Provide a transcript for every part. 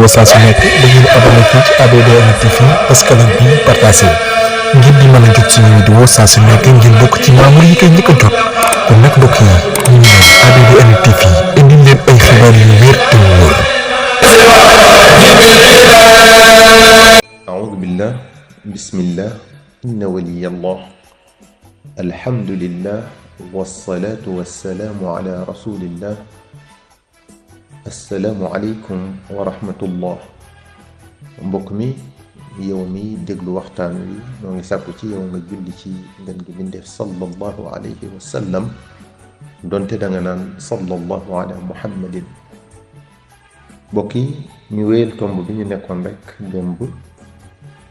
vidéo saa su nekk da ngeen abonné fii ci ABDN TV parce que lan bi partagé ngir di mën a jot suñu vidéo saa su nekk ngeen bokk ci membre yi koy njëkk a jot kon nag mbokk yi ñu ngi leen ABDN TV indi leen ay xibaar yu wér te wóor. أعوذ بالله بسم الله إن ولي الله الحمد لله والصلاة والسلام على رسول الله السلام عليكم ورحمة الله mbokk mi yow mi déglu waxtaan wi ñoo ngi sàkku ci yow nga julli ci ngeen gi bindeef sallallahu alayhi wa sallam donte da nga naan sallallahu ala muhammadin. mbokk yi ñu wéyal tomb bi ñu nekkoon rek démb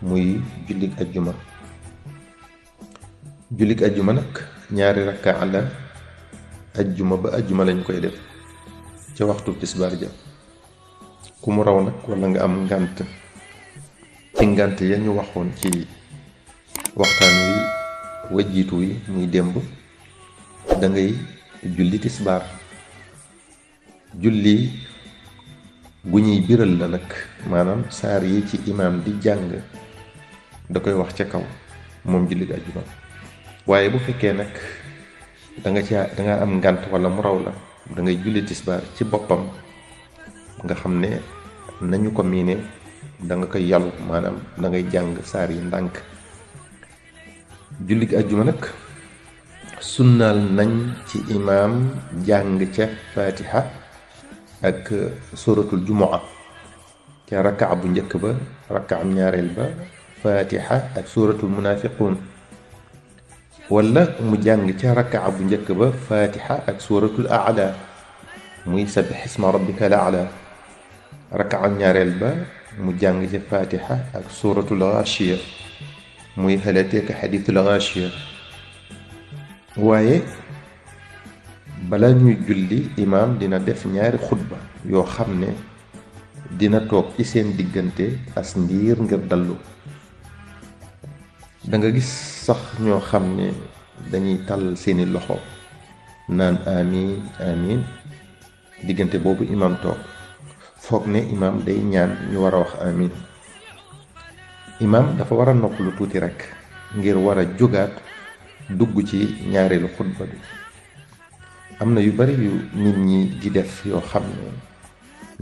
muy jullik ajjuma. jullik ajjuma nag ñaari rakkaa la ajjuma ba ajjuma lañ koy def ca waxtu tisbaar ja. ku mu raw nag wala nga am ngànt ci ngànt ya ñu waxoon ci waxtaan wi wajjiitu wi muy démb, da ngay julli tisbaar. julli gu ñuy biral la nag, maanaam saar yi ci imaam di jàng da koy wax ca kaw, moom julli ajjuma. waaye bu fekkee nag da nga am ngànt wala mu raw la, da ngay julli tisbaar ci boppam, nga xam ne nañu ko miine da nga koy yàllu, maanaam da ngay jàng saar yi ndànk. julli ajjuma nag sunnaal nañ ci imaam jàng ca fatiha ak suratul jumaa ca rakkaa bu njëkk ba, rakkaam ñaareel ba fatiha ak suratul munafiqun, wala mu jàng ca rakkaa bu njëkk ba fatiha ak suratul aala muy sabbih isma rabbika al-aala. rakkaam ñaareel ba mu jàng ca fatiha ak suratul ghaashiya muy hal ataaka hadiisul ghaashiya. waaye bala ñuy julli imaam dina def ñaari xutba yoo xam ne dina toog ci seen diggante as ndiir ngir dallu. da nga gis sax ñoo xam ne dañuy tàllal seeni loxo naan amiin amiin diggante boobu imaam toog, foog ne imaam day ñaan ñu war a wax amiin. imaam dafa war a noppalu tuuti rekk ngir war a jógaat dugg ci ñaareelu xutba bi. am na yu bari yu nit ñi di def yoo xam ne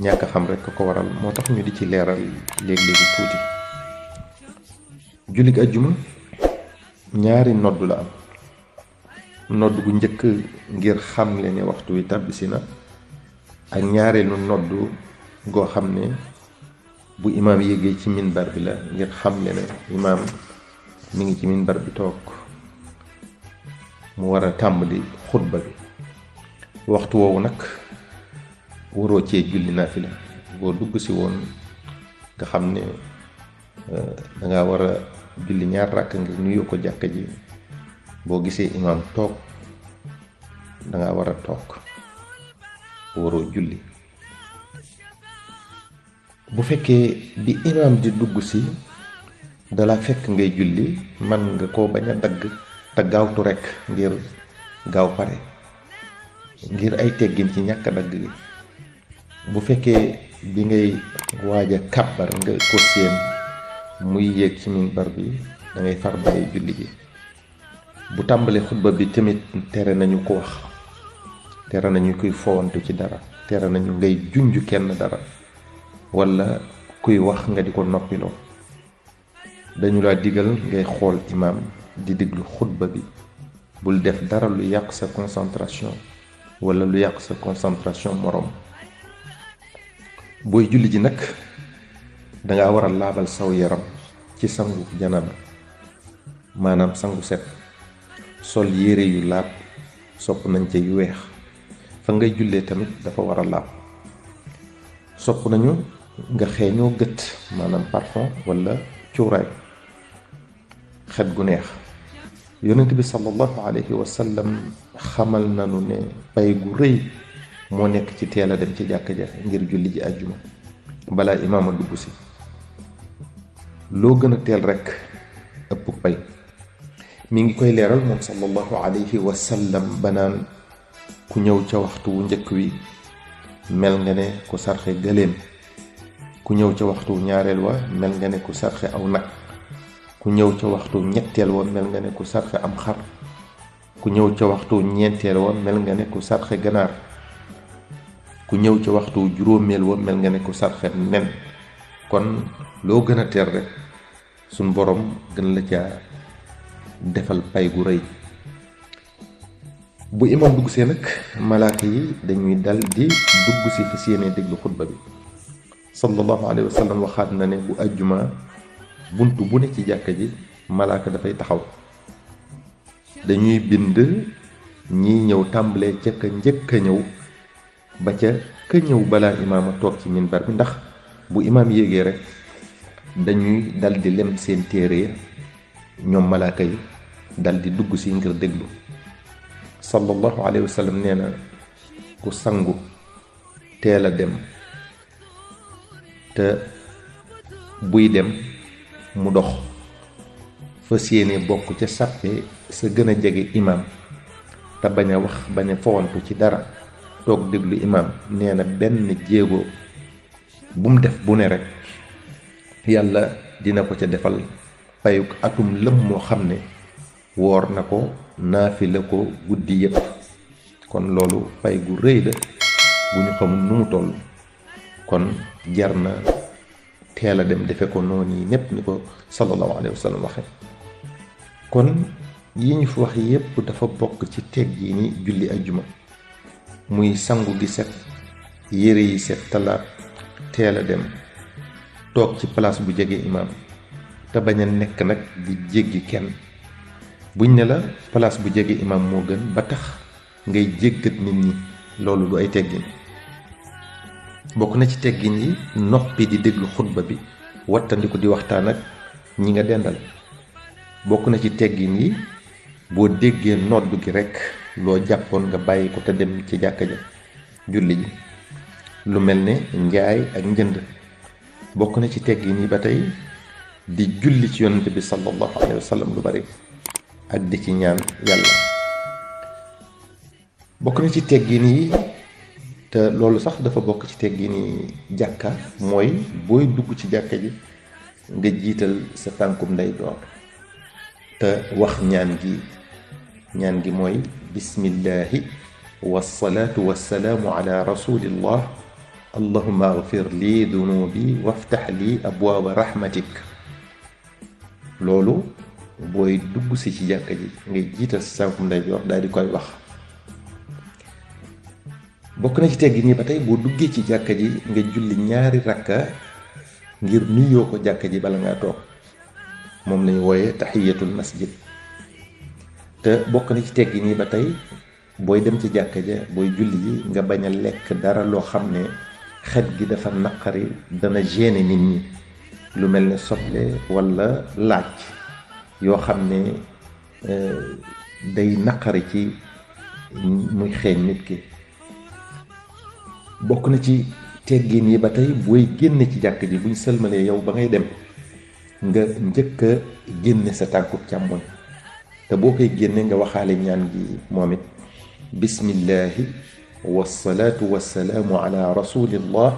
ñàkk a xam rekk ko waral, moo tax ñu di ci leeral léeg-léegi tuuti. jullit ajjuma ñaari nodd la am. nodd gu njëkk ngir xamle ne waxtu wi tàbbisi na, ak ñaareelu nodd goo xam ne bu imaam yéegee ci minbar bi la, ngir xamle ne imaam mi ngi ci minbar bi toog, mu war a tàmbali xutba bi. waxtu woowu nag waroo cee julli naafila. boo dugg si woon nga xam ne danga war a julli ñaar ràkk ngir nuyoo ko jàkka ji, boo gisee imaam toog danga war a toog, waroo julli. bu fekkee bi imaam di dugg si dala fekk ngay julli, man nga koo bañ a dagg te gaawtu rekk ngir gaaw pare, ngir ay teggin ci ñàkk dagg gi. bu fekkee bi ngay waaj a kàbbar nga ko séen muy yéeg ci minbar bi, da ngay far bàyyi julli gi. bu tàmbalee xutba bi tamit tere nañu ko wax, tere nañu kuy fowantu ci dara, tere nañu ngay junj kenn dara, walla kuy wax nga di ko noppiloo. dañu la digal ngay xool imaam di déglu xutba bi, bul def dara lu yàq sa concentration walla lu yàq sa concentration moroom. booy julli ji nag danga war a laabal saw yaram ci sangu janaba, maanaam sangu set, sol yére yu laab, sopp nañ ca yu weex. fa ngay jullee tamit dafa war a laab. sopp nañu nga xeeñoo gët, maanaam parfum walla cuuraay, xet gu neex. yonent bi sallallahu alayhi wa sallam xamal nanu ne pay gu rëy moo nekk ci teel a dem ci jàkka ja ngir julli ji àjjuma balaa imaam a dugg si. loo gën a teel rekk ëpp pay. mi ngi koy leeral moom sallallahu alayhi wa sallam banaan ku ñëw ca waxtu wu njëkk wi mel nga ne ku sarxe gëléem ku ñëw ca waxtu ñaareel wa mel nga ne ku sarxe aw nag ku ñëw ca waxtu ñetteel wa mel nga ne ku sarxe am xar ku ñëw ca waxtu ñeenteel wa mel nga ne ku sarxe ganaar ku ñëw ca waxtu juróomeel wa mel nga ne ku sarxe nen kon loo gën a teel rek suñ borom gën la caa defal pay gu rëy. bu imam dugg see nag malaaka yi dañuy dal di dugg si fas yéene déglu xutba bi. sallallahu alayhi wa sallam waxaat na ne bu ajjuma bunt bu ne ci jàkka ji malaaka dafay taxaw dañuy bind ñiy ñëw tàmbalee ca ka njëkk a ñëw ba ca ka ñëw balaa imaam a toog ci minbar bi ndax bu imaam yéegee rek dañuy dal di lem seen téere ñoom malaaka yi dal di dugg si ngir déglu. sallallahu alayhi wa sallam nee na ku sangu teel a dem te buy dem mu dox fas yéene bokk ca sàppe sa gën a jege imaam te bañ a wax bañ a fowantu ci dara toog déglu imaam nee na benn jéego bu mu def bu ne rek yàlla dina ko ca defal payuk atum lëm moo xam ne woor na ko naafila ko guddi yépp kon loolu pay gu rëy la bu ñu xamul nu mu toll kon jar na teel a dem defe ko noonu yi népp ni ko sallallahu alayhi wa sallam waxe kon yi ñu fi wax yépp dafa bokk ci teggiini julli ajjuma muy sangu gi set yére yi set talaat teel a dem toog ci place bu jege imaam te bañ a nekk nag di jéggi kenn buñ ne la place bu jege imaam moo gën ba tax ngay jéggat nit ñi loolu du ay teggin. bokk na ci teggin yi noppi di déglu xutba bi wattandiku di waxtaan ak ñi nga dendal. bokk na ci teggin yi boo déggee nodd gi rekk loo jàppoon nga bàyyi ko te dem ci jàkka ja julli ji lu mel ne njaay ak njënd. bokk na ci teggin yi ba tey di julli ci yonent bi sallallahu alayhi wa sallam lu bari ak di ci ñaan yàlla. bokk na ci teggin yi te loolu sax dafa bokk ci teggin yi jàkka mooy booy dugg ci jàkka ji nga jiital sa tànkum ndeyjoor te wax ñaan gi mooy bismillahi wassalaatu wassalaamu ala rasulillah allahumma agfir li dunubi waftax li abwaaba rahmatik. loolu booy dugg si ci jàkka ji ngay jiital sa tànkum ndeyjoor daal di koy wax. bokk na ci teggin yi ba tey boo duggee ci jàkka ji nga julli ñaari rakka ngir nuyoo ko jàkka ji bala ngaa toog moom lañu wooye tahiyatul masjid. te bokk na ci teggin yi ba tey booy dem ci jàkka ja booy julli ji nga bañ a lekk dara loo xam ne xet gi dafa naqari dana gêner nit ñi lu mel ne soble walla laaj yoo xam ne day naqari ci muy xeeñ nit ki. bokk na ci teggin yi ba tey booy génne ci jàkk ji buñ sëlmalee yow ba ngay dem nga njëkk a génne sa tànkub càmmoñ te boo koy génne nga waxaale ñaan gi moom it bismillahi wassalaatu wassalaamu ala rasulillah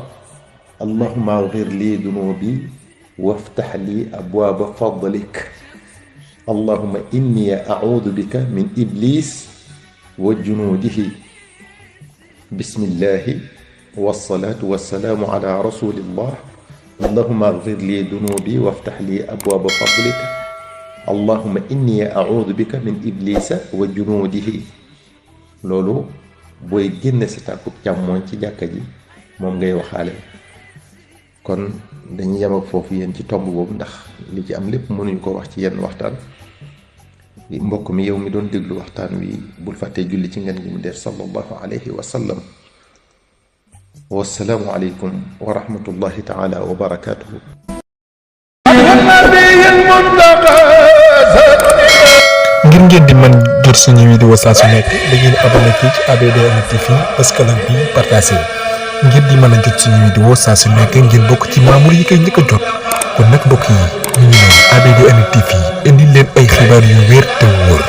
allahumma agfir li dunubi waftax li abwaaba fadlik allahumma inni audu bika min iblis wa junuudihi bismillahi wassalaatu wassalaamu ala rasulillah allahumma agfir li dunubi waftax li abwaaba fadlik allahumma inni audu bika min iblisa wa junuudihi. loolu booy génne sa tànkub càmmooñ ci jàkka ji moom ngay waxaale. kon dañuy yem ak foofu yéen ci tomb boobu ndax li ci am lépp mënuñu ko wax ci yenn waxtaan. mbokk mi yow mi doon déglu waxtaan wi bul fàttee julli ci ngeen gi mu def sallallahu alayhi wa sallam. wassalaamu aleykum wa rahmatullahi taala wa barakaatuhu. ngir ngeen di mën jot suñu vidéo saa su nekk da ngeen abonné fii ci ABDN TV bës cloche bi partagé ngir di mën a jot suñu vidéo saa su nekk ngeen bokk ci membre yi koy njëkk a jot kon nag mbokk yi ñu ngi noonu ABDN TV indi leen ay xibaar yu wér te wóor.